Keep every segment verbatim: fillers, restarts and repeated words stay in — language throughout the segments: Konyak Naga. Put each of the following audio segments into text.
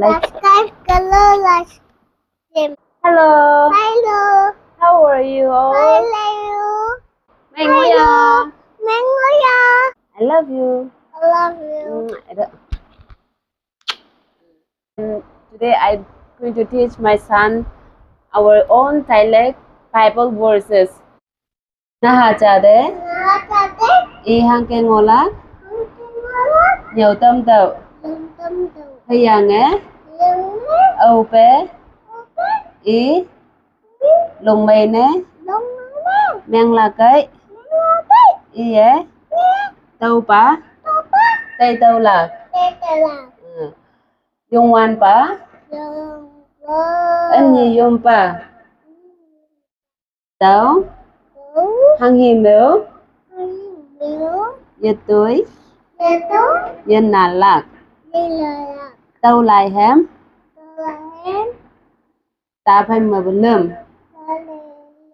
Subscribe karo, like, share. Hello. Hello. How are you all? How are you? Mengoya. Mengoya. I love you. I love you. Mm, I don't- Mm, today I'm going to teach my son our own dialect Bible verses. Naha chade. Naha chade. I hangke ngolak. Hangke ngolak. Nyautam tau. Nyautam tau. Hüyange. Hüyange. Aupe. Aupe. I. I. Lungmei ne. Lungmei ne. Menglakai. Menglakai. Iye. Iye. Taupa. Taupa. Tai taulak. Tai taulak. Hmm. Yongwanpa. Yongwan. Anyi yompa. Tau. Tau. Hanghi meu. Hanghi meu. Yetui. Yetui. Yenalak. Yenalak. Tau lai hem. Tau lai hem. Ta phai mabelum. Ta lai hem.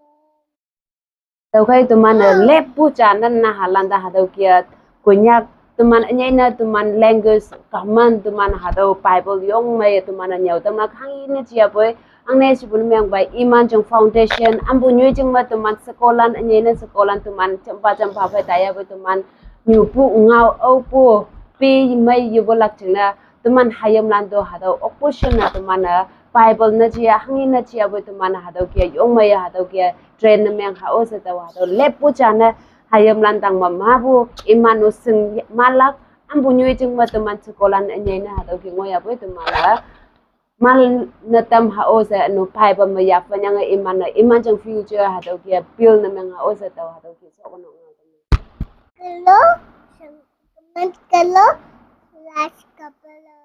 Tau khai teman, eh, lepu channel naha landa hatüo kia Konyak teman anyai ne teman language kaman teman hatüo Bible yong mei teman nyau teman hanghi ne jia poi. Angne sipun meng bai iman jong foundation ampu nyui jing me teman sekolan anyai ne sekolan teman jampa jampa phai taya poi teman nyupu ngao aupu pi mei yubolak jingne teman hayimlan to hatüo okpu shin ne teman, eh, Bible ne jia hanghi ne jia poi teman hatüo kia yong mei hatüo kia train ne meng hao she tao hatüo lepu channel hayimlan tang ma mapu iman-o sing malak ampu nyui jing me teman sekolan anyai ne hatüo ki ngoiya poi teman-e mal ne tam hao she no Bible me yaphan yange iman-e iman jang future hatüo ki build ne meng hao she tao hatüo ki sok no ngao. Kalo, comment kalo, like kalo.